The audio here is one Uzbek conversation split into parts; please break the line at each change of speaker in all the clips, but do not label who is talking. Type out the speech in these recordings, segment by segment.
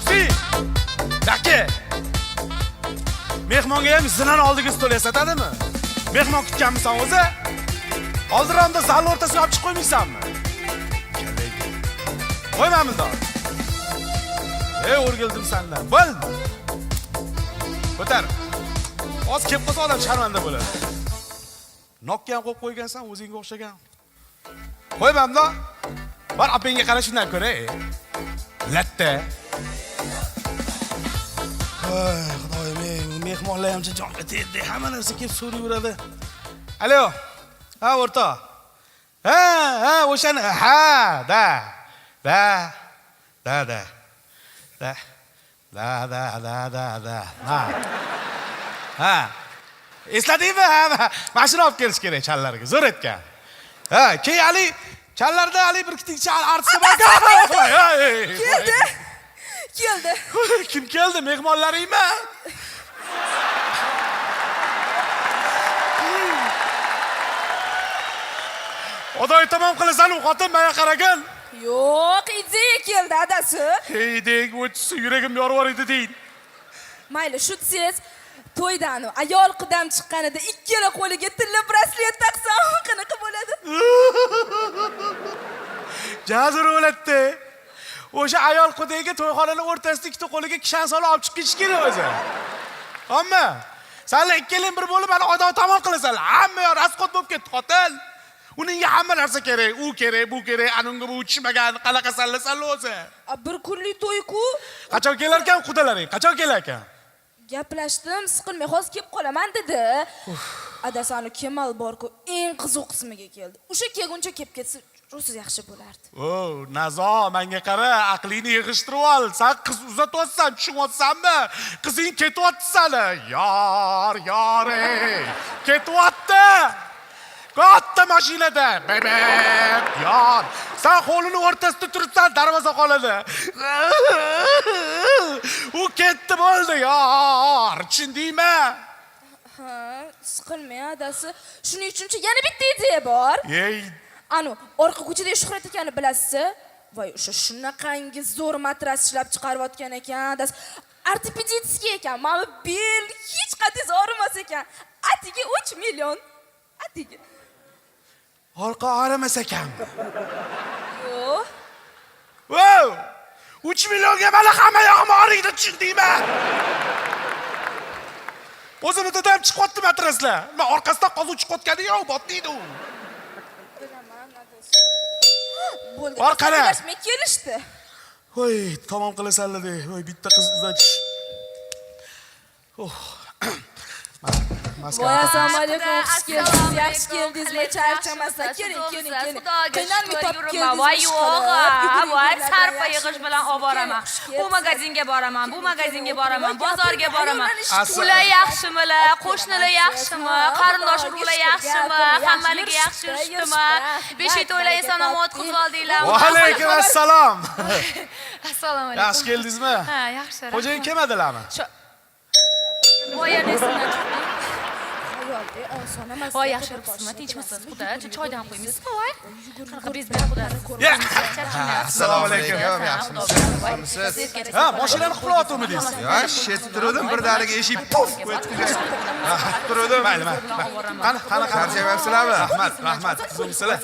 Si! Aka! Mehmonga ham zinani oldiga stol yasatadimi? Mehmon kutganmisan o'zi? Oldiramda zal o'rtasiga olib chiqib qo'ymaysanmi? Kallaga. Qo'yma amaldor. Ey, o'rgildim sandan. Bo'ldi. Ko'tar. Hozir kelib qolsa odam sharmanda bo'ladi. Nokka ham qo'yib qo'ygansan, o'zingga o'xshagan. Qo'y mamdo. Bor opangga qara shundan ko'ra. Latta. Voy, xudoyim, ey, mehmonlar ham jonga tegdi. Hamma narsa kelib so'rayveradi. Alo. Ha, o'rtoq. Ha, ha, o'shani, ha, да. Да. Да, да. Да. Да, да, да, да, да. Ha. Ha. Esladingmi? Ha, mashina olib kelish kerak challarga. Zo'r aytgan. Ha, keyin haligi challarda haligi bir ikkita artist bor.
Keldi. Keldi.
Kim keldi? Mehmonlaringmi? Xudoy tamom qilasan u xotin menga qaragan.
Yo'q, ideya keldi adasi.
Ey deng, o'tsa yuragim yorib edi deyin.
Mayli, shu desangiz, to'ydan ayol qudam chiqqanida ikkala qo'liga tilla braslet taqsam qanaqa bo'ladi?
Jazir o'latdi. O'sha ayol qudayga to'yxonaning o'rtasida ikkita qo'liga kishan solib olib chiqib ketish kerak o'zi. Ammo sanlar ikkalang bir bo'lib mana odam tamom qilasanlar. Hamma yoq rasxod bo'lib ketdi, xotin. Uningga hamma narsa kerak, u kerak, bu kerak, anunga bu tushmagan, qanaqa sanlasanlar o'zi.
A, bir kunlik to'y-ku.
Qachon kelar ekan qudalaring? Qachon kelar ekan?
Gaplashdim, siqilmay hozir kelib qolaman dedi. Adasi anu Kemal bor-ku, eng qiziq qismiga keldi. O'sha kelguncha kelib ketsa, rosa yaxshi bo'lardi.
O, Nazo, menga qara, aqlingni yig'ishtirib ol. Sen qiz uzatyapsan, tushunyapsanmi? Qizing ketyapti sani. Yor, yor, ey. Ketyapti. Katta mashinada. Bebek, yor. Sen hovlini o'rtasida turibsan, darvoza xonada. U ketdi bo'ldi, yor. Tushundingmi?
Ha, siqilmang adasi. Shuning uchuncha yana bitta ideya bor.
Ey,
Anu, orqa ko'chada Shuhrat akani bilasiz? Voy, o'sha shunaqangi zo'r matras ishlab chiqarayotgan ekan, adasi. Ortopedический ekan. Mana bel hech qanday og'rimas ekan. Atigi 3 million. Atigi.
Orqa og'rimas ekan.
Yo'q.
Wow! 3 millionga mana hamma yog'im og'riydi, tushundingmi? O'zini dadam chiqyapti matraslar. Nima orqasidan qozuv chiqayotgani yo'q, botmaydi u.
Bilaman, adasi. Bo'ldi.
Bor qara.
Gaplashmay kelishdi.
Voy, tamom qilasanlar de. Voy, bitta qiz uzatish. Oh.
Voy, assalomu alaykum, xush keldingiz, yaxshi keldingizmi? Charchamasdan keling, keling, keling. Qiynalmay topib keldingizmi?
Voy yo'q, voy sarpa
Yaxshi
yig'ish bilan olib boraman.
Keling, xush
Bu
kelibsiz.
magazinga boraman, bu magazinga boraman, bozorga boraman.
Assalom.
Ular yaxshimilar, qo'shnilar yaxshimi, qarindosh urug'lar yaxshimi, hammaligi yaxshi yurishdimi? Beshik to'ylar eson omon o'tkazib oldinglarmi?
Va alaykum assalom.
Assalomu alaykum.
Yaxshi keldingizmi?
Ha, yaxshi.
Xo'jayin kelmadilarmi?
Voy, yana esimdan chiqdi.
Ayol, oson emas.
Voy, yaxshi yuribsizmi? Tinchmisiz? Xudo, choydan qo'ymaysizmi, voy? Qanaqa bezbet xudo.
Ya.
Assalomu alaykum. Yaxshimisiz?
Ha, mashinani qulflayotganmidingiz?
Ya, shetib turdim, birdaniga eshik puf etib turdim.
Mayli, mayli. Qani, qani, qani.
Charchamayapsizlarmi?
Rahmat, rahmat. Tuzukmisizlar?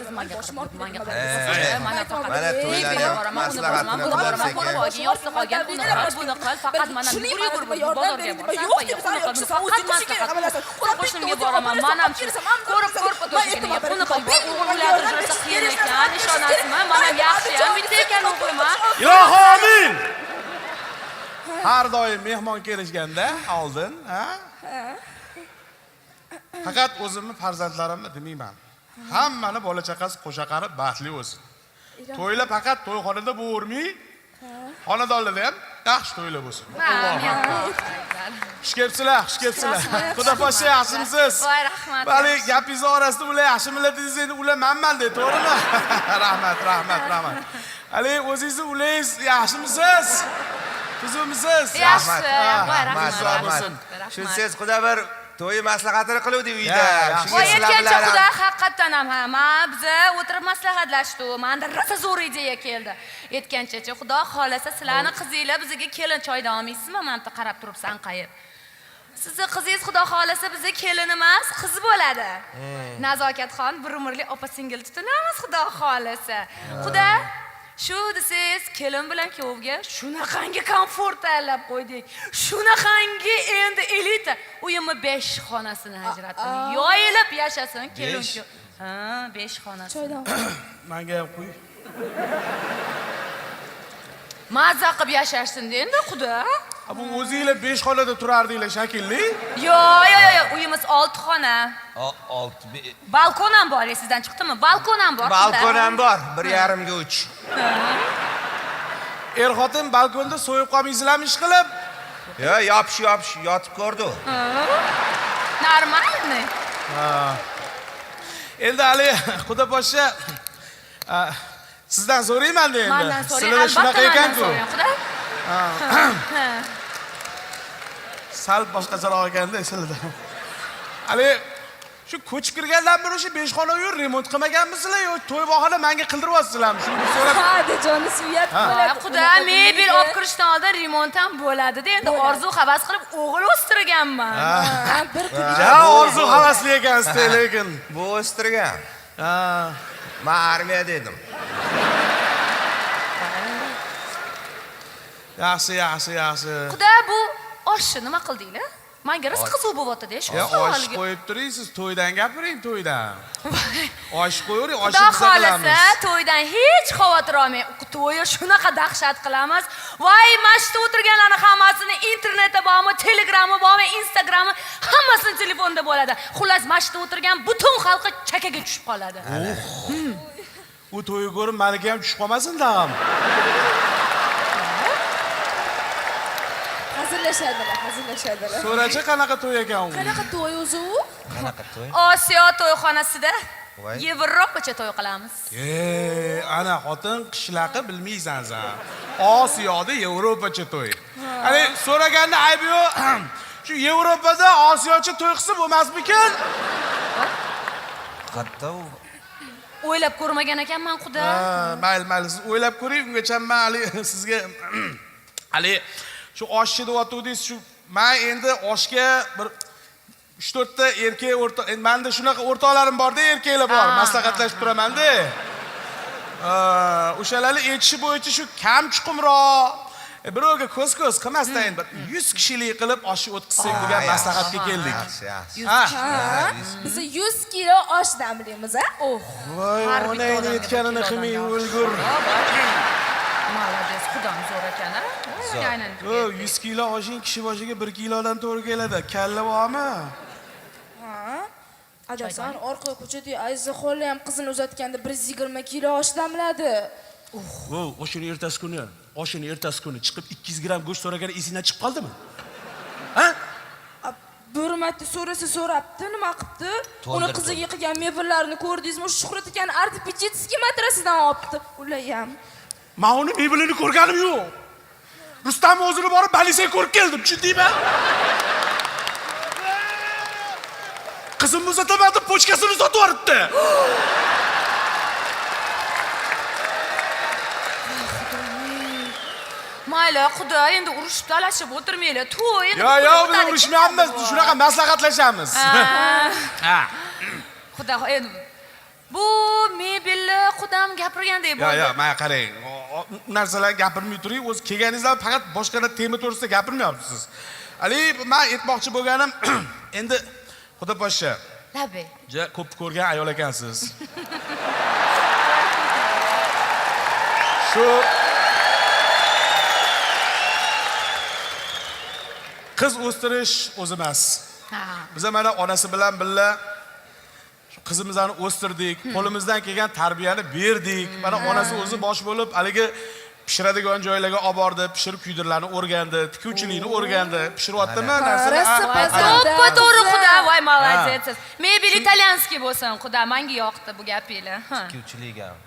Mana to'ylarni ham maslahatini qilib sekin.
Yostiq olgan, uni qil, buni qil, faqat mana
Shuning
yugur, yugur,
yordam
bozorga
bering,
borsan,
yo'q deb
uni qil,
san
faqat
o'zing
maslahat.
qilasan.
Qo'ni qo'shnimga boraman, man ham ko'rib ko'rib o'tirishini, buni qil, o'g'il ular rosa qiyin ekan, ishonasizmi? Man ham yaxshi ham bitta ekan o'g'lim, ha?
Ilohi amin. Har doim mehmon kelishganda oldin, ha? Faqat o'zimni farzandlarimni demayman. Hammani bola chaqasi qo'sha qarib baxtli bo'lsin. To'ylar faqat to'yxonada bo'vermay, xonadonlarda ham yaxshi to'ylar bo'lsin. Allohu akbar. Xush kelibsizlar, xush kelibsizlar. Xudo poshsha, yaxshimisiz?
Voy, rahmat.
Hali gapingiz orasida ular yaxshimilar dedingiz, endi ular manman dedi, to'g'rimi? Rahmat, rahmat, rahmat. Hali o'zingizni ulaysiz, yaxshimisiz? Tuzukmisiz?
Yaxshi, voy,
Rahmat,
rahmat.
rahmat. Shunsiz xudo bir To'y maslahatini qiluvdik uyda.
Voy, aytgancha xudo, haqiqatdan ham ha, man biza o'tirib maslahatlashdik. Menda rosa zo'r ideya keldi. Aytganchachi, xudo xolasa sizlarni qizinglar bizga kelin choydan olmaysizmi? Mana bitta qarab turibsan qayib. Sizni qizingiz xudo xolasa biza kelin emas, qiz bo'ladi. Nazokatxon bir umrli opa singil tutinamiz xudo xolasa. Xudo shu desangiz kelin bilan kuyovga shunaqangi komfort tayyorlab qo'ydik. Shunaqangi endi elita. Uyimni 5 xonasini ajratdim. Yoyilib yashasin kelin kuyov. Ha, 5 xonasi.
Choydan.
Menga ham qo'y.
Mazza qilib yashashsin endi xudo.
Bu o'zinglar 5 xonada turardinglar shekilli.
Yo, yo, yo, uyimiz 6 xona.
6.
Balkon ham bor, sizdan chiqdimi? Balkon ham bor.
Balkon ham bor, 1.5 ga 3.
Er xotin balkonda so'yib qolmaysizlarmi ish qilib?
Yo, yopish, yopish, yotib ko'rdi.
Normalmi?
Ha. Endi hali xudo poshsha sizdan so'rayman endi.
Mendan so'rang,
Sizlarda shunaqa ekan-ku.
Xudo.
Sal boshqacharoq ekanda sizlarda. Hali shu ko'chib kirgandan beri shu 5 xona uy remont qilmaganmisizlar yo to'y bahona menga qildiryapsizlarmi? Shuni so'rab.
Ha, dejoni suyat bo'ladi.
Xudo, mebel olib kirishdan oldin remont ham bo'ladi-da. Endi orzu havas qilib o'g'il o'stirganman.
Ha, bir kun.
Ha, orzu havasli ekansiz lekin.
Bu o'stirgan.
Ha.
Men armiyada edim.
Yaxshi, yaxshi, yaxshi.
Xudo, bu oshni nima qildinglar? Menga rosa qiziq bo'lyapti-da shu
Ya osh
savolga.
qo'yib turing, siz to'ydan gapiring, to'ydan. Osh qo'yavering, oshni
Xudo
biza
xolasa
qilamiz.
to'ydan hech xavotir olmang. To'yi shunaqa dahshat qilamiz. Voy, mana shu o'tirganlarni hammasini internetda bormi, Telegram'i bormi, Instagram'i, hammasini telefonda bo'ladi. Xullas, mana shu o'tirgan butun xalqi chakaga tushib qoladi.
U to'yni ko'rib maniki ham tushib qolmasin tag'in.
Hazillashadilar, hazillashadilar.
So'rachi qanaqa to'y ekan u?
Qanaqa to'y o'zi u?
Qanaqa to'y?
Osiyo to'yxonasida
Voy.
Yevropacha to'y qilamiz.
Ana xotin qishlaqi bilmaysan sen. Osiyoda Yevropacha to'y. Hani so'raganda aybi yo'q. Shu Yevropada Osiyocha to'y qilsa bo'lmasmikan?
Qatta u?
O'ylab ko'rmagan ekanman xudo.
Ha, mayli, mayli, siz o'ylab ko'ring, ungacha men hali sizga hali shu oshni deyotgandingiz, shu men endi oshga bir 3-4 ta erkak o'rta, endi menda shunaqa o'rtoqlarim borda, erkaklar bor, maslahatlashib turaman-da. O'shalarni aytishi bo'yicha shu kam chuqumroq, birovga ko'z-ko'z qilmasdan endi bir 100 kishilik qilib oshni o'tkazsak degan maslahatga keldik.
Yaxshi, yaxshi.
Ha.
Ha, biz 100 kilo osh damlaymiz, a?
Oh.
Voy,
Har bitta
onangni
odamga bir
aytganini
kilodan
qilmay
yaxshi.
o'lgur.
Молодец, xudom zo'r ekan, a? Aynan.
O, 100 kilo oshing kishi boshiga 1 kilodan to'g'ri keladi. Kalla bormi?
Ha. Adasan orqa ko'chada Aziza xola ham qizini uzatganda 120 kilo osh damladi.
Vo, oshini ertasi kuni chiqib 200 gram go'sht so'ragani esingdan chiqib qoldimi? Ha?
Bir marta so'rasa so'rabdi, nima qilibdi? Uni qiziga qilgan mebellarni ko'rdingizmi? Shuhrat ekan ortopedический matrasidan olibdi. Ular ham.
Men uni mebelini ko'rganim yo'q. Rustam o'zini borib balisaga ko'rib keldim, tushundingmi? Qizimni uzataman deb pochkasini uzatib yuboribdi.
Mayli, xudo, endi urushib talashib o'tirmanglar. To'y endi.
Yo, yo, biz urushmayapmiz, shunaqa maslahatlashamiz. Ha.
Xudo, endi bu mebelni xudam gapirgandek
Yo,
bo'ldi.
yo, mana qarang. Narsalar gapirmay turing, o'zi kelganingizdan faqat boshqa tema to'g'risida gapirmayapsiz. Ali, men aytmoqchi bo'lganim, endi Xudo poshsha,
Labi.
ja ko'p ko'rgan ayol ekansiz. Shu qiz o'stirish o'zi emas.
Ha.
Biz mana onasi bilan birga shu qizimizni o'stirdik, qo'limizdan kelgan tarbiyani berdik. Mana onasi o'zi bosh bo'lib, haligi pishiradigan joylarga olib bordi, pishirib kuydirlarni o'rgandi, tikuvchilikni o'rgandi, pishiryaptimi narsani?
To'ppa to'g'ri xudo, voy молодец. Mebel italyanskiy bo'lsin, xudo, menga yoqdi bu gapinglar.
Tikuvchilik ham.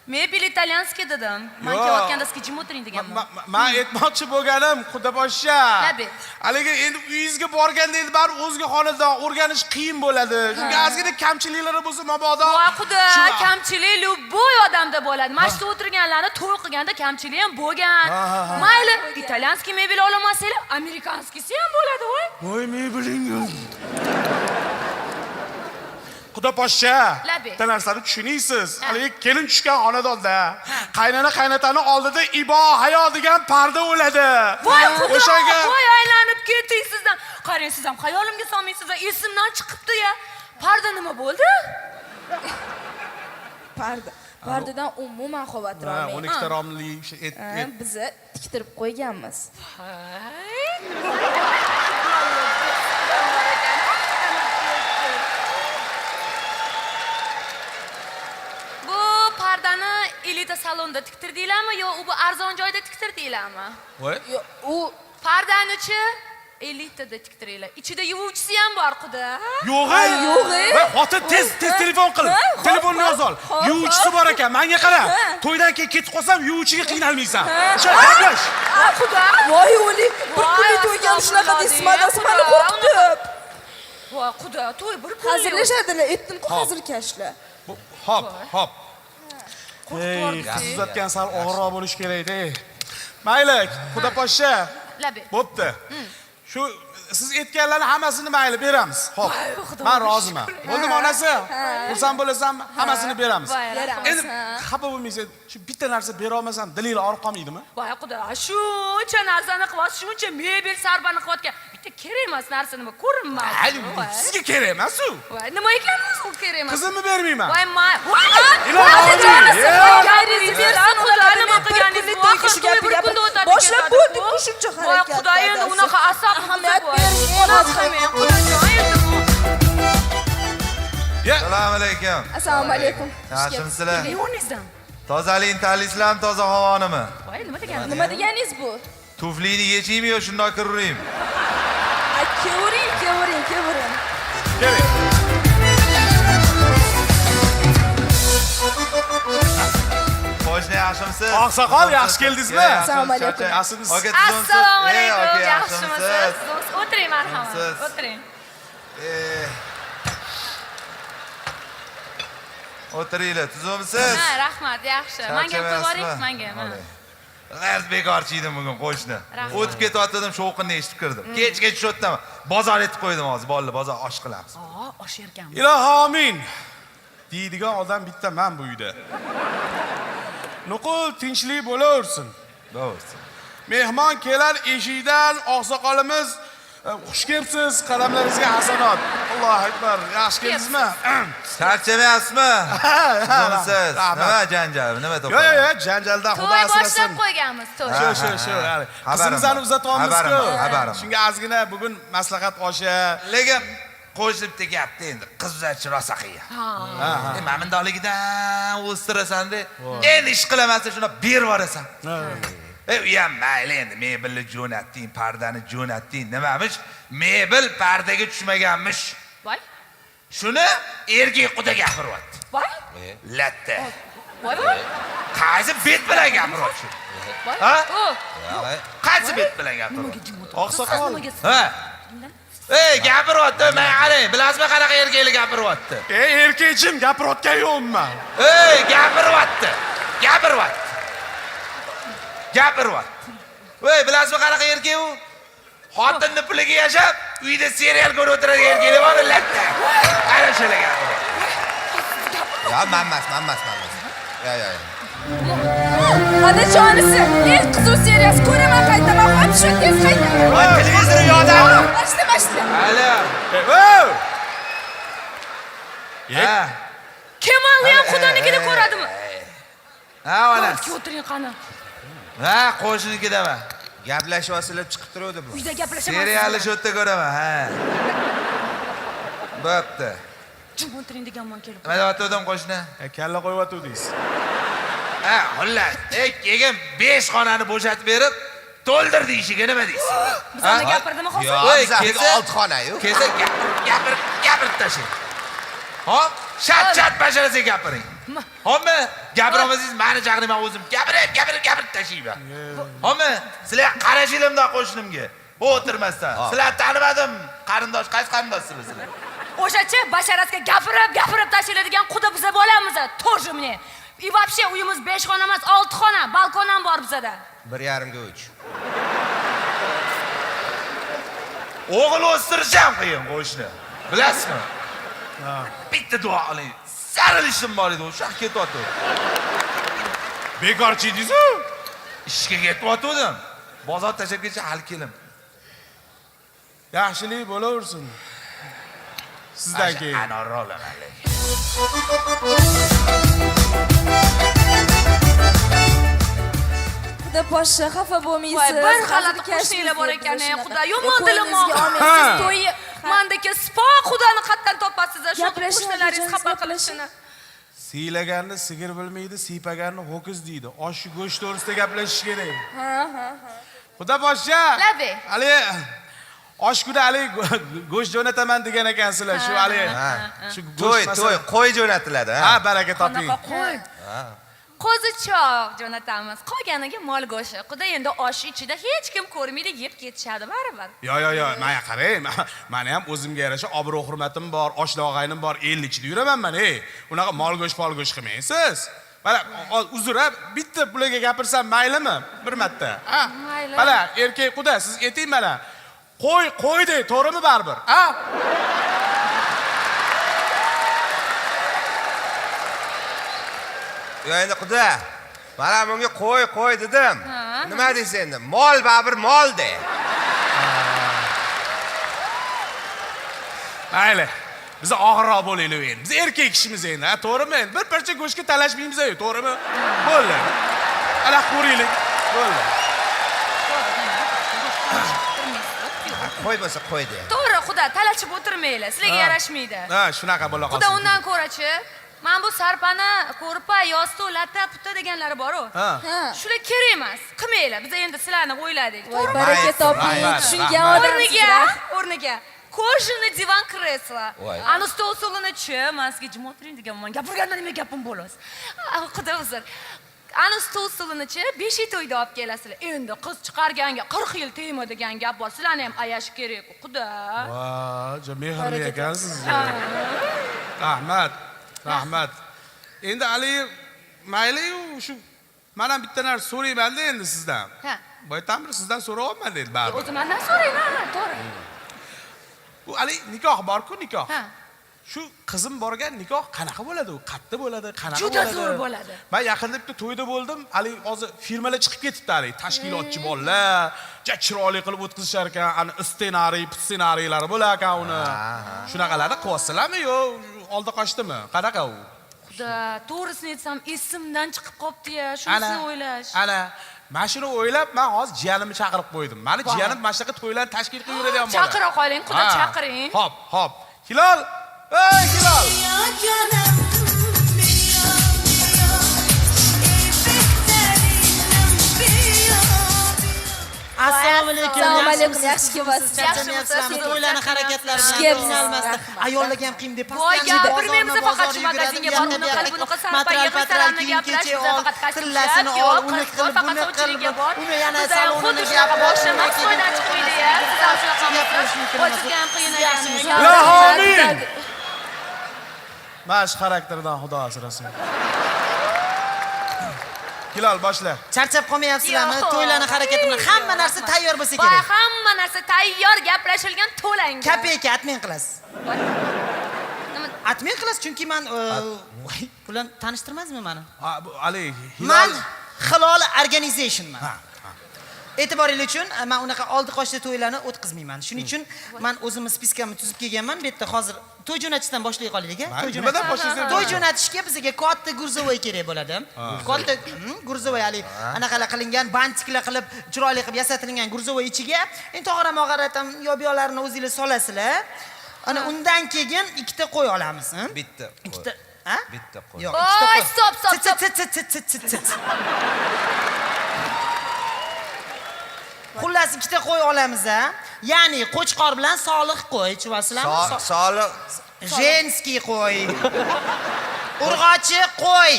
Mebel итальянский dedim. Man
Yo'q.
kelayotganda sizga jim o'tiring deganman.
Man aytmoqchi bo'lganim, Xudoboshcha.
Labi.
Haligi endi uyingizga borganda endi baribir o'zga xonadon o'rganish qiyin bo'ladi. Shunga ozgina kamchiliklari bo'lsa mabodo.
Voy xudo, kamchilik любой odamda bo'ladi. Mana shu o'tirganlarni to'y qilganda kamchilik ham bo'lgan. Mayli, итальянский mebel olmasanglar, американский si ham bo'ladi, voy.
Voy mebeling. Xudoposhsha,
Labi.
bitta narsani tushuniysiz. Haligi kelin tushgan xonadonda qaynona qaynotani oldida ibo hayo degan parda o'ladi.
Voy xudo,
O'shanga
voy aylanib ketding sizdan. Qarang, siz ham xayolimga solmaysiz, esimdan chiqibdi-ya. Parda nima bo'ldi?
Parda. Pardadan umuman xavotir
Ha,
olmang.
12 ta romli o'sha et,
Ha,
et.
biza tiktirib qo'yganmiz.
Hay. Bu pardani elita salonda tiktirdinglarmi yo u bu arzon joyda tiktirdinglarmi?
Voy.
Yo'q, u
Pardanichi elitada tiktiringlar. Ichida yuvuvchisi ham bor, quda.
Yo'q,
Ay, yo'q, e.
Voy, xotin tez tez telefon qil.
Ha, hop,
Telefonni
hop,
yoz ol.
hop,
Yuvuvchisi
hop.
bor ekan. Menga qara.
Ha.
To'ydan keyin ketib qolsam yuvuvchiga qiynalmaysan.
Ha.
O'sha gaplash.
A, xudo. Voy o'lik, bir
Voy,
kunlik to'yga shunaqa
astag'firulloh,
deysiz, adasi mani
xudo,
qo'rqitib.
Voy, quda, to'y bir kunlik.
Hazillashadilar, aytdim-ku hazilkashlar.
Hop, hop.
Qo'rqitib
Ey,
yubordingiz.
qiz uzatgan sal og'irroq bo'lishi kerak-da. Mayli, Xudoposhsha.
Labi.
Bo'pti. Shu siz aytganlarni hammasini mayli beramiz. Xo'p.
Xudoga
Men roziman. Bo'ldimi onasi? Xursand bo'lasanmi? Hammasini beramiz.
Voy,
Beramiz.
Endi
Ha.
xafa bo'lmaysiz. Shu bitta narsa bera olmasam dilingiz og'rib qolmaydimi?
Voy xudo, shuncha narsani qilyapsiz, shuncha mebel sarbani qilyotgan. Bitta kerak emas narsa nima ko'rinmas.
Ay, sizga kerak emas u.
Voy, nima ekan o'zi u kerak emas.
Qizimni bermayman.
Voy, ma. Voy,
Ilohi omin.
Gayringizni bersin,
Xudo
unaqa
nima
demang, bir
qilganingiz
kunlik
bu?
to'yga
Axir
shu
to'y
gapni
bir
gapir.
kunda o'tadi.
Boshlab
ketadi-ku.
bo'ldi-ku shuncha
Voy,
harakat.
Xudo endi
adasi.
unaqa asab
Ahamiyat
voy.
bermang.
Unaqa qilmang, Xudojon endi bu.
Ya,
Assalomu alaykum.
Assalomu alaykum.
Yaxshimisizlar?
Ne o'rningizdan?
Tozalikni tanlaysizlarmi, toza havonimi?
Voy, nima degani?
Nima deganingiz bu?
Tuflini yechaymi yo shundoq kiravering?
Ay, kevering, kevering, kevering.
keling.
Qo'shni yaxshimisiz?
Oqsoqol, yaxshi keldingizmi?
Assalomu alaykum.
Yaxshimisiz?
Aka, tuzumsiz?
Assalomu
Ey,
alaykum,
aka,
yaxshimisiz? O'tiring, marhamat.
Tuzumsiz.
O'tiring.
O'tiringlar, tuzumsiz?
Ha, rahmat, yaxshi. Menga qo'yib yuboring, menga. mana.
G'arz bekorchi edim bugun qo'shni.
Rahmat.
O'tib ketayotgandim, shovqinni eshitib kirdim. Kechgacha shu yerdaman. Bozor etib qo'ydim hozir, bolalar bozor osh qilamiz.
Aa, osh yerkanmi?
Ilohi omin. Deydigan odam bitta man bu uyda. Nuqul tinchlik bo'laversin.
To'g'risi.
Mehmon kelar eshikdan oqsoqolimiz xush kelibsiz, qadamlaringizga hasanot. Allohu akbar. Yaxshi keldingizmi?
Charchamayapsizmi? Tuzumsiz.
Rahmat.
Nima janjal, nima
Yo'q,
to'polon?
yo'q, yo'q, janjaldan Xudo
To'y boshlab
asrasin.
qo'yganmiz, to'y.
Shu, shu, shu. hali.
Xabarim
Qizimizni
bor.
uzatyapmiz-ku.
Xabarim bor, xabarim bor.
Shunga ozgina bugun maslahat oshi.
Lekin qo'shni bitta gapda endi qiz uzatish rosa qiyin. E, mana bundoqligidan o'stirasan-da. Endi ish qilaman shuni berib yuborasan. E, u ham mayli endi mebelni jo'natding, pardani jo'natding, nimamish? Mebel pardaga tushmaganmish.
Voy,
Shuni erkak quda gapiryapti.
voy,
Latta.
voy, voy.
Qaysi bet bilan gapiryapti?
Voy.
Ha?
O,
Qaysi bet bilan gapiryapti?
Oqsoqol.
nimaga
Ha? Ey, gapiryapti, men qarang, bilasizmi qanaqa erkaklar gapiryapti?
Ey, erkakchim, gapirayotgan yo'qman.
Ey, gapiryapti. Gapiryapti. Gapiryapti. Ey, bilasizmi qanaqa erkak u? Xotinni puliga yashab, uyda serial ko'rib o'tiradigan erkaklar bor, latta. Ana shular gapiryapti.
Ya man emas, man emas, man emas. Ya, ya, ya.
Adajonisi, eng qiziq seriyasi ko'raman qaytaman. Hop, shu tez qaytaman.
Voy, televizor yoqdami?
Mashta, mashta.
Alo.
Ey,
Ha.
Kemalni ham xudonikida ko'radimi?
Ha, onasi.
O'tiring qani.
Ha, qo'shninikidaman.
Gaplashib olsalar chiqib turuvdi bu.
Uyda gaplashaman.
Serialni shu yerda ko'raman, ha. Bo'pti.
Jim o'tiring deganman kelib.
Nima deyotgandim qo'shni?
Kalla qo'yyotgandingiz.
Ha, xullas, ey, keyin 5 xonani bo'shatib berib, to'ldir deyishiga nima deysiz?
Bizani gapirdimi hozir?
Yo'q,
Voy,
bizaniki
kelsa-
olti xona-yu.
Kelsa gapirib, gapirib, gapirib tashlang. Hop, shat-shat basharasiga gapiring. Xo'pmi? Gapirolmasangiz mani chaqiring, men o'zim gapirib, gapirib, gapirib tashlayman. Xo'pmi? Sizlar qarashinglar bundoq qo'shnimga. O'tirmasdan. Sizlar tanimadim. Qarindosh, qaysi qarindoshsizlar sizlar?
O'shachi basharasiga gapirib, gapirib tashlaydigan quda biza bo'lamiz, тоже мне. И вообще uyimiz 5 xona emas, 6 xona, balkon ham bor bizada.
1,5 ga 3.
O'g'il o'stirish ham qiyin qo'shni. Bilasizmi? Bitta duo qiling. Sarilishim bor edi, o'sha ketyapti.
Bekorchi edingiz-ku.
Ishga ketyotgandim. Bozor tashlab ketsa hali kelim.
Yaxshilik bo'laversin. Sizdan keyin.
Anorni olaman lekin.
Xudo poshsha, xafa bo'lmaysiz.
Voy, bir g'alati
Hazilkash
qo'shninglar bor
biz
ekan,
shunaqa.
Xudo, yomon dilim
Qo'lingizga
og'ridi.
olmaysiz, to'yi.
Mandaki sipo xudoni qatdan topasiz, shu
Gaplashing,
qo'shnilaringiz
joningiz
xafa
gaplashing.
qilishini.
Siylaganni sigir bilmaydi, siypaganni ho'kiz deydi. Osh go'sht to'g'risida gaplashish kerak.
Ha, ha, ha.
Xudo poshsha.
Labi.
Hali osh kuni hali go'sht jo'nataman degan ekansizlar. Shu hali shu
To'y,
go'sht
to'y, qo'y jo'natiladi, ha.
Ha, baraka toping.
Qanaqa qo'y? Qo'zichoq jo'natamiz. Qolganiga mol go'shti. Xudo endi osh ichida hech kim ko'rmaydi, yeb ketishadi baribir.
Yo, yo, yo, mana qarang, meni ham o'zimga yarasha obro' hurmatim bor, oshli og'aynim bor, elni ichida yuraman men, ey. Unaqa mol go'sht, pol go'sht qilmaysiz. Mana uzr, ha, bitta bularga gapirsam maylimi? Bir marta. Ha?
Mayli.
Mana erkak quda, siz ayting mana. Qo'y, qo'y dey, to'g'rimi baribir? Ha?
Yo endi quda. Mana bunga qo'y, qo'y dedim. Nima deysiz endi? Mol baribir mol de.
Mayli. Biz og'irroq bo'laylik endi. Biz erkak kishimiz endi, ha, to'g'rimi? Endi bir parcha go'shtga talashmaymiz, to'g'rimi? Bo'ldi. Ala ko'raylik. Bo'ldi.
Qo'y bo'lsa qo'y de.
To'g'ri, xudo, talashib o'tirmanglar. Sizlarga yarashmaydi.
Ha, shunaqa bo'la
Xudo
qolsin.
undan ko'rachi, mana bu sarpani ko'rpa, yostiq, latta, putta deganlari bor-u.
Ha.
Shular kerak emas. Qilmanglar. Biz endi sizlarni o'yladik.
Voy, baraka toping,
Rahmat,
tushungan
rahmat.
odamsiz.
O'rniga, o'rniga кожаный divan kreslo.
Voy.
Ani stol stolini-chi, men sizga jim o'tiring deganman. Gapirganda nima gapim bo'ladi? Xudo uzr. Ani stol stolini-chi beshik to'yda olib kelasizlar. Endi qiz chiqarganga 40 yil tegma degan gap bor. Sizlarni ham ayash kerak, xudo.
Va, juda mehrli ekansiz. Rahmat, rahmat. Endi haligi mayli-yu, shu men ham bitta narsa so'rayman-da endi sizdan.
Ha.
Boyatan bir sizdan so'rayapman endi baribir.
O'zi mendan so'rang, ha, to'g'ri.
Bu haligi nikoh bor-ku, nikoh.
Ha.
Shu qizim borgan nikoh qanaqa bo'ladi u? Qatta bo'ladi, qanaqa
Juda
bo'ladi?
zo'r bo'ladi.
Men yaqinda bitta to'yda bo'ldim. Haligi hozir firmalar chiqib ketibdi haligi tashkilotchi bolalar, juda chiroyli qilib o'tkazishar ekan, ani ssenariy, ssenariylari bo'lar ekan uni. Shunaqalarni qilyapsizlarmi yo oldi qochdimi? Qanaqa u?
Xudo, to'g'risini aytsam, esimdan chiqib qopti-ya, shunisini o'ylash.
Ana, mana shuni o'ylab men hozir jiyanimni chaqirib qo'ydim. Mani jiyanim mana shunaqa to'ylarni tashkil qilib yuradigan bola.
Chaqira qoling, xudo,
Ha.
chaqiring.
Hop, hop. Hilol! Ey Hilol!
Assalomu alaykum.
Assalomu alaykum, yaxshi kelyapsiz.
Charchamayapsizlarmi? To'ylarni harakatlari bilan
Yaxshi.
qiynalmasdan. Ayollarga ham qiyin deb
Voy,
pastdan
gapirmaymiz faqat shu magazinga bor, uni qil, buni qil, sarpa yig'ishalarni gaplash, biza faqat kostyum
tillasini
yo'q,
ol, uni
qiz
qil,
bor, faqat
buni qil,
sovchiligiga bor.
uni yana
Biza ham xuddi
salonini
shunaqa
gapir,
boshlamas,
uni
to'ydan chiqmaydi-ya. Siz ham shunaqamisiz? Voy, sizga ham qiyin ekan.
Ilohomin! Mana shu xarakterdan Xudo asrasin. Hilol boshla.
Charchab qolmayapsizlarmi?
Yo'q.
To'ylarni harakati bilan hamma narsa tayyor bo'lsa
Voy,
kerak.
hamma narsa tayyor, gaplashilgan, to'langan.
Kopeyka atmen qilasiz.
Nima?
Atmen qilasiz, chunki men voy, bular tanishtirmazdimi meni?
Ha, bu haligi Hilol.
Man Hilol Organizationman.
Ha, ha.
E'tiboringiz uchun men unaqa oldi qochdi to'ylarni o'tkazmayman. Shuning uchun men o'zimni spiskамni tuzib kelganman. Bu yerda hozir to'y jo'natishdan boshlay qolaylik, a?
Mayli,
To'y
nimadan
jo'natish.
boshlaysiz?
To'y jo'natishga bizga katta gurzovoy kerak bo'ladi. Katta gurzovoy hali anaqalar qilingan, bantiklar qilib, chiroyli qilib yasatilgan gurzovoy ichiga endi tog'ara mog'ara tam yob-yoqlarini o'zinglar solasizlar. Ana undan keyin ikkita qo'y olamiz, ha?
Bitta qo'y.
Ikkita, ha?
Bitta qo'y.
Yo'q,
Oy,
ikkita qo'y.
stop, stop, stop.
Ts, ts, ts, ts, ts, ts. Xullas ikkita qo'y olamiz, a? Ya'ni qo'chqor bilan solih qo'y, tushunasizlarmi?
Soliq
Женский qo'y. Urg'ochi qo'y.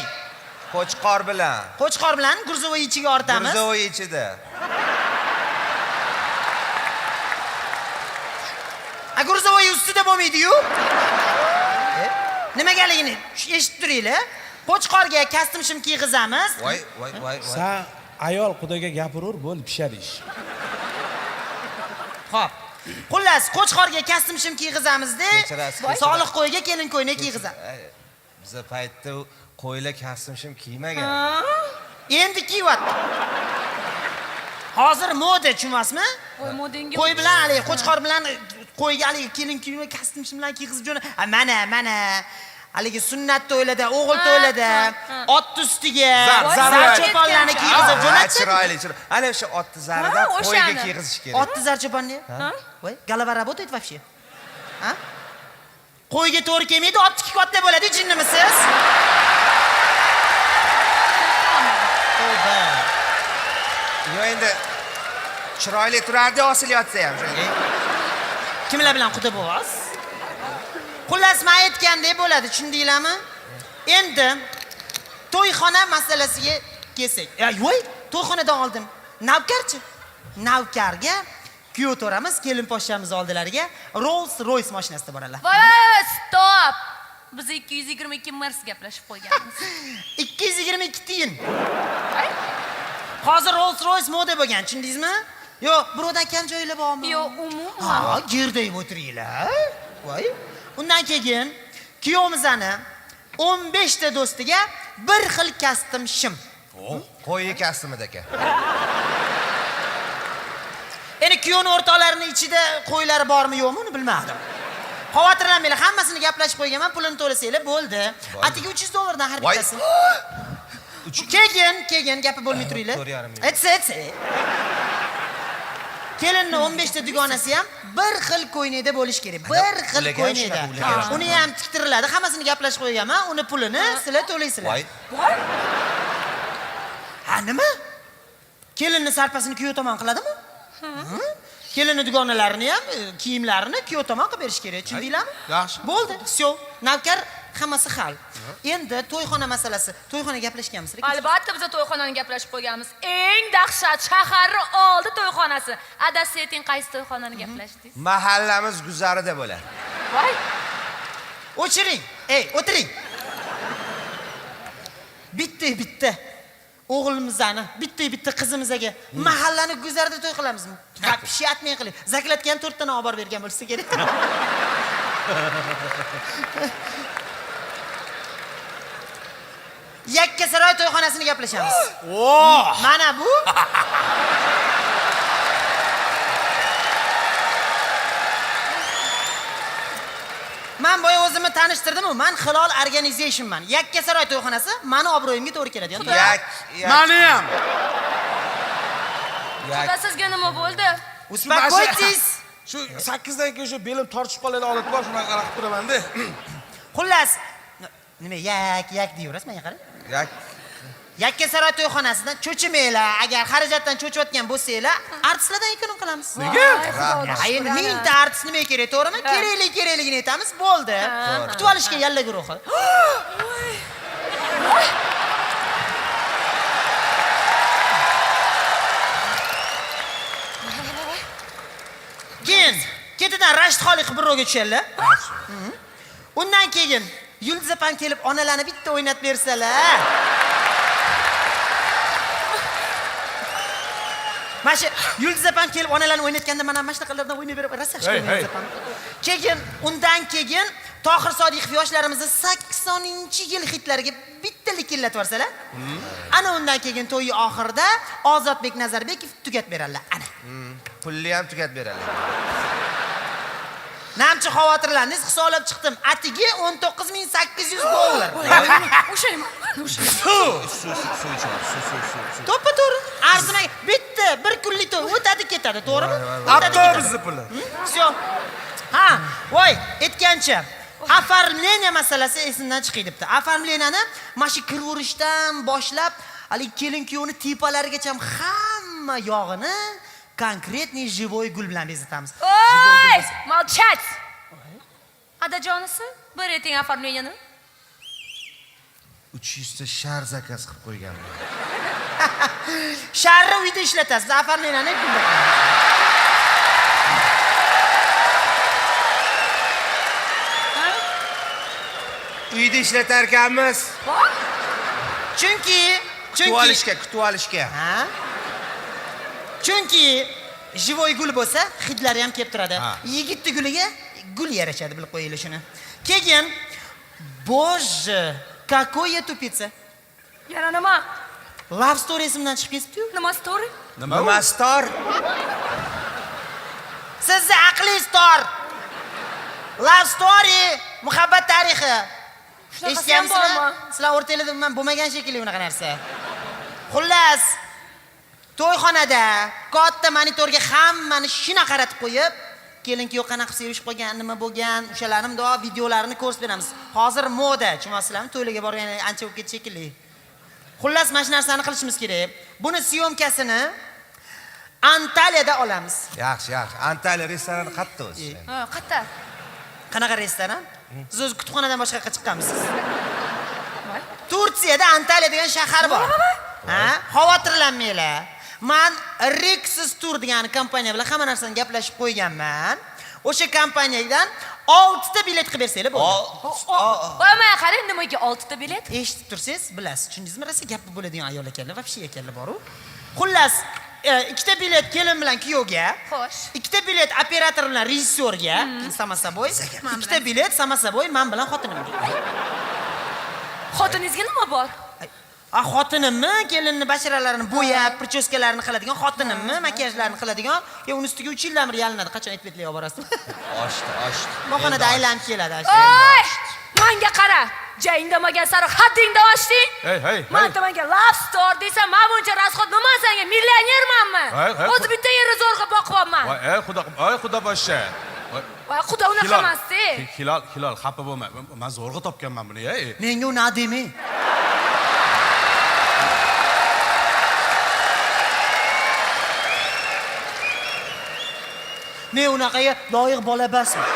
Qo'chqor bilan.
Qo'chqor bilan грузовой ichiga ortamiz.
Грузовой ichida.
A грузовой ustida bo'lmaydi-yu. Nimagaligini eshitib turinglar. Qo'chqorga kostyum shim kiyg'izamiz.
Voy, voy, voy, voy.
San ayol xudoga gapirur, bo'ldi, pishadi ish.
Xo'p. Xullas, qo'chqorga kostyum shim kiyg'izamiz-da.
Kechirasiz,
Solih qo'yga kelin ko'ylak kiyg'izamiz.
Biza paytda qo'ylar kostyum shim kiymagan.
Endi kiyyapti. Hozir moda, tushunasizmi?
Qo'y modenga.
Qo'y bilan haligi qo'chqor bilan qo'yga haligi kelin kiyimi kostyum shim bilan kiyg'izib jo'na. Mana, mana. Haligi sunnat to'ylarda, o'g'il to'ylarda, ot ustiga
Zar,
zar cho'ponlarni kiyg'izib jo'natishadi.
Chiroyli, chiroyli. Ana o'sha otni zaridan qo'yga kiyg'izish kerak.
Otni zar cho'ponni? Voy, голова работает вообще? Ha? Qo'yga to'g'ri kelmaydi, otniki katta bo'ladi, jinnimisiz? Tavba.
Yo endi chiroyli turardi osilyotsa ham.
Kimlar bilan quda bo'voz? Xullas, men aytgandek bo'ladi, tushundinglarmi? Endi to'yxona masalasiga kelsak. Voy, to'yxonadan oldim. Navkarchi. Navkarga kuyov to'ramiz, kelin poshshamiz oldilariga Rolls Royce mashinasida boradilar.
Voy, stop. Biz 222 Mers gaplashib qo'yganmiz.
222 tiyin. Hozir Rolls Royce moda bo'lgan, tushundingizmi? Yo'q, birovdan kam joylar bormi?
Yo'q, umuman.
Ha, gerdayib o'tiringlar. Voy. Undan keyin kuyovimizni 15 ta do'stiga bir xil kostyum shim.
Qo'yi kostyumida aka.
Endi kuyovning o'rtoqlarining ichida qo'ylari bormi yo'qmi uni bilmadim. Xavotirlanmanglar, hammasini gaplashib qo'yganman, pulini to'lasanglar bo'ldi. Atiga $300 dan har bittasi. Keyin gapi bo'lmay turinglar.
4,5 ming.
Aytsa, aytsa. Kelinni 15 ta dugonasi ham bir xil ko'ynakda bo'lish kerak. Bir xil ko'ynakda. Uni ham tiktiriladi, hammasini gaplashib qo'yganman, uni pulini sizlar to'laysizlar.
Voy.
Ha, nima? Kelinni sarpasini kuyov tomon qiladimi? Kelinni dugonalarini ham, kiyimlarini kuyov tomon qilib berish kerak, tushundinglarmi?
Yaxshi.
Bo'ldi, всё. Navkar hammasi hal. Endi to'yxona masalasi. To'yxona gaplashganmisizlar?
Albatta biz to'yxonani gaplashib qo'yganmiz. Eng dahshat shaharni oldi to'yxonasi. Adasi ayting, qaysi to'yxonani gaplashdingiz?
Mahallamiz guzarida bo'ladi.
Voy.
O'chiring. Ey, o'tiring. Bitta-bitta o'g'limizni, bitta-bitta qizimizga mahallani guzarida to'y qilamizmi? Вообще atmay qiling. Zaklatgan 4 tana olib borib bergan bo'lsa kerak. Yakkasaroy to'yxonasini gaplashamiz. Mana bu. Men boya o'zimni tanishtirdim-u, men Hilol Organizationman. Yakkasaroy to'yxonasi meni obro'yimga to'g'ri keladi.
Meni ham.
Xudo sizga nima bo'ldi?
Успокойтесь.
Shu 8 dan keyin shu belim tortishib qoladi odat bor, shunaqa qarab turaman-da.
Xullas, nima yak yak deyverasiz menga qarang.
Yak.
Yakkasaroy to'yxonasidan cho'chimanglar. Agar xarajatdan cho'chiyotgan bo'lsanglar, artistlardan ekonom qilamiz.
Nega?
Ha, endi mingta artist nimaga kerak, to'g'rimi? Kerakli kerakligini aytamiz, bo'ldi. Kutib olishga yalla guruhi. Keyin ketidan Rashid Xoliqov birrovga tushadilar. Undan keyin Yulduz opam kelib onalarni bitta o'ynatib bersalar. Mana shu Yulduz opam kelib onalarni o'ynatganda mana mana shunaqalardan o'ynab berib, rosa yaxshi Yulduz opam. Keyin undan keyin Tohir Sodiqov yoshlarimizni 80-yil hitlariga bitta likillatib yuborsalar. Ana undan keyin to'yi oxirida Ozodbek Nazarbekov tugatib beradilar. Ana.
Pulli ham tugatib beradilar.
Namchi xavotirlandingiz, hisoblab chiqdim. Atigi $19,800.
O'shayman, o'shayman.
Suv suv ichaman, suv suv suv.
To'ppa-to'g'ri. Arzimagan bitta bir kunlik to'y o'tadi ketadi, to'g'rimi?
Avtobusni puli.
Всё. Ha, voy, aytgancha. Оформление masalasi esimdan chiqay debdi. Оформлениeni mana shu kirvorishdan boshlab, hali kelin kuyovni tepalarigacha hamma yog'ini конкретный живой gul bilan bezatamiz.
Oy, молчать. Adajonisi, bir ayting оформлениeni.
300 ta shar заказ qilib qo'yganman.
Sharni uyda ishlatasiz, оформление ni gulda qilamiz.
Uyda ishlatar ekanmiz.
Chunki
Kutib
chunki
olishga, kutib olishga.
Ha? Chunki живой gul bo'lsa, hidlari ham kelib turadi.
Ha.
Yigitni guliga gul yarashadi, bilib qo'yinglar shuni. Keyin, боже, какой я тупица.
Yana nima?
Love story esimdan chiqib ketibdi-yu.
Nima story?
Nima u?
Nimasi tor?
Sizni aqlingiz tor. Love story, muhabbat tarixi.
Shunaqasi ham
Eshitgansizmi?
bormi?
Sizlar o'rtanglarda umuman bo'lmagan shekilli bunaqa narsa. Xullas, to'yxonada katta monitorga hammani shina qaratib qo'yib, kelin kuyov qanaqa qilib sevishib qolgan, nima bo'lgan, o'shalarni mundoq videolarini ko'rsatib beramiz. Hozir moda, tushunasizlarmi? To'ylarga borgan ancha bo'lib ketdi shekilli. Xullas, mana shu narsani qilishimiz kerak. Buni съёмка sini Antaliyada olamiz.
Yaxshi, yaxshi. Antaliya restorani qayerda o'zi?
Ha, qayerda?
Qanaqa restoran? Siz o'zi kutubxonadan boshqa yoqqa chiqqanmisiz? Turkiyada Antaliya degan shahar bor. Ha? Xavotirlanmanglar. Man Rixos Tour degan kompaniya bilan hamma narsani gaplashib qo'yganman. O'sha kompaniyadan 6 ta bilet qilib bersanglar bo'ldi.
Voy, mana qarang, nimaga 6 ta bilet?
Eshitib tursangiz bilasiz. Tushundingizmi? Rosa gap bo'ladigan ayol ekanlar, вообще ekanlar bor-u. Xullas, ikkita bilet kelin bilan kuyovga.
Xo'sh.
Ikkita bilet operator bilan rejissyorga, само собой. Ikkita bilet само собой man bilan xotinimga.
Xotiningizga nima bor?
A, xotinimmi, kelinni basharalarini bo'yab, причёска larini qiladigan xotinimmi, makiyajlarini qiladigan, yo uni ustiga 3 yildan beri yalinadi, qachon aytib olib borasiz?
Oshdi, oshdi.
Mohonada aylanib keladi.
Oy! Manga qara. Ja indamagan sari haddingdan oshding.
Hey, hey,
Man
hey.
manga love story desam, men buncha расход nima senga millionermanmi?
Hey, hey,
O'zi bitta yerni zo'rg'a boqyapman.
Voy, ey xudo, ey xudo boshqa. Voy,
Voy, xudo unaqa
Hilol,
emas-da.
Hilol, Hilol, xafa bo'lma. Men zo'rg'a topganman buni, ey.
Menga uni demang. Men unaqaga loyiq bola emasman.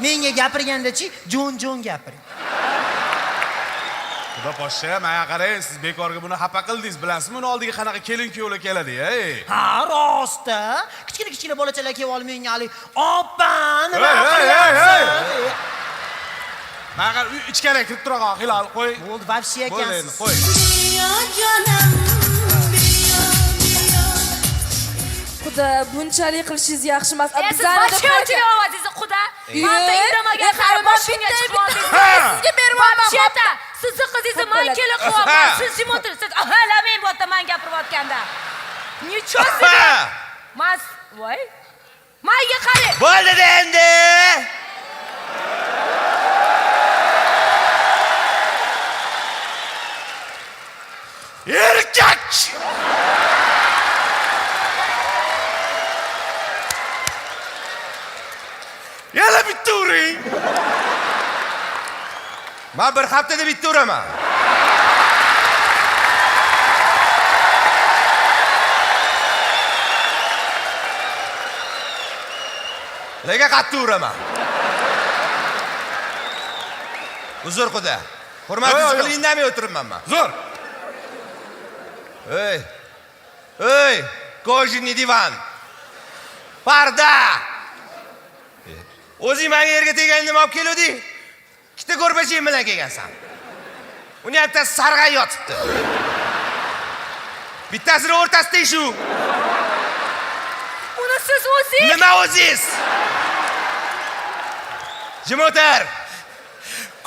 Menga gapirganda-chi, jo'n-jo'n gapiring.
Xudo boshqa, menga qarang, siz bekorga buni xafa qildingiz, bilasizmi, uni oldiga qanaqa kelin kuyovlar keladi, ey.
Ha, rost-a. Kichkina-kichkina bolachalar kelib olib menga haligi, "Opa, nima
Hey, hey, hey,
qilyapsan?"
Menga qara, uy ichkariga kirib tura qol, Hilol, qo'y.
Bo'ldi, вообще
Bo'ldi endi,
ekansiz.
qo'y.
Xudo, bunchalik qilishingiz yaxshi emas.
E, siz
Bizani deb
вообще o'chiring ovozingizni, xudo.
Yo'q,
Man indamagan
e,
sari
man
boshimga
bitta-
chiqib
bitta
oldingiz.
sizga beryapman.
Вообще-то, sizni qizingizni
Xo'p
man
bo'ladi.
kelin qilyapman. Siz jim o'tiribsiz. Ahalamang bu yerda man gapirayotganda. Ничего себе! Man voy. Manga qarang.
Bo'ldi endi.
Erkak! Yana bitta uring.
Men bir haftada bitta uraman. Lekin qattiq uraman. Uzr xudo. Hurmatingizni
Yo'q, yo'q.
qilib indamay o'tiribman man.
Zo'r.
Ey! Ey! Кожаный диван. Parda! O'zing menga yerga tegan nima olib keluvding? Ikkita ko'rpachang bilan kelgansan. Uni ham bittasi sarg'ay yotibdi. Bittasini o'rtasida shu.
Uni siz o'zingiz.
Nima o'zingiz? Jim o'tir.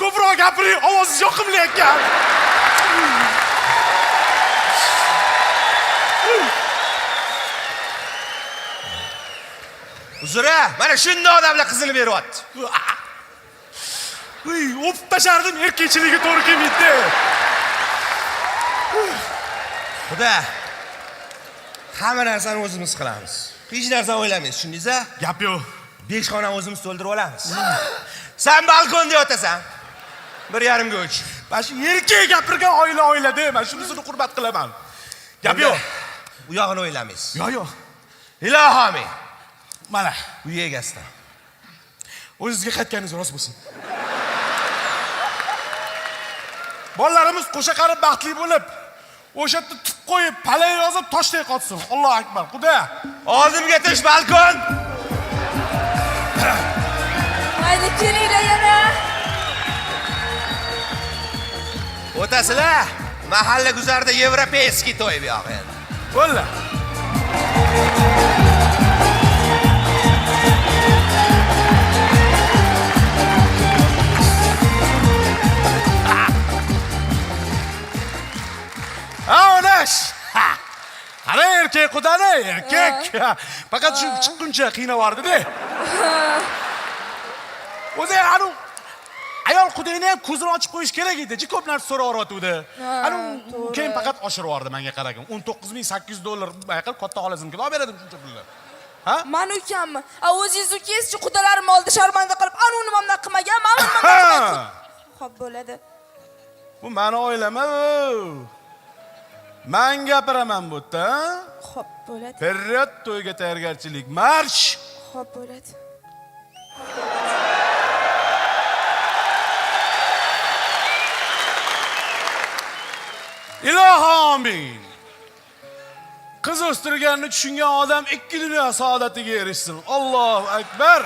Ko'proq gapiring, ovozingiz yoqimli ekan.
Uzr, mana shunday odamlar qizini beryapti.
Uy, o'pib tashardim, erkakchiligi to'g'ri kelmaydi.
Xudo. Hamma narsani o'zimiz qilamiz. Hech narsani o'ylamaysiz, tushundingiz a?
Gap yo'q.
5 xonani o'zimiz to'ldirib olamiz. San balkonda yotasan. 1.5 ga 3.
Mana shu erkak gapirgan oila oilada, man shunisini hurmat qilaman. Gap yo'q.
U yog'ini o'ylamaysiz.
Yo'q, yo'q.
Ilohi amin.
Mana
Uy egasidan.
O'zingizga qaytganingiz rost bo'lsin. Bolalarimiz qo'sha qarib baxtli bo'lib, o'sha yerda tut qo'yib, palak yozib, toshdek qotsin. Allohu akbar, Xudo.
Oldimga tush balkon.
Mayli, kelinglar yana.
O'tasizlar. Mahalla guzarida yevropeyskiy to'y bu yoq endi.
Bo'ldi. Ha, onash. Ha. Qara erkak qudani, erkak. Faqat shu chiqquncha qiynavordi-da. O'zi anu ayol qudayni ham ko'zini ochib qo'yish kerak edi. Ji ko'p narsa so'raveryotgandi. Anu keyin faqat oshirib yubordi menga qaragin. 19 800 dollar bayqil katta xolazimga olib beradim shuncha pulni. Ha?
Mani ukammi? A o'zingiz ukangizchi qudalarim oldida sharmanda qilib, anu nima bunaqa qilmagan, mana nima bunaqa qilmagan. Xo'p bo'ladi.
Bu mani oilam. Man gapiraman bu yerda. Ha?
Xo'p bo'ladi.
Вперед to'yga tayyorgarchilik. Marsh!
Xo'p bo'ladi.
Ilohi amin. Qiz o'stirganini tushungan odam ikki dunyo saodatiga erishsin. Allohu akbar.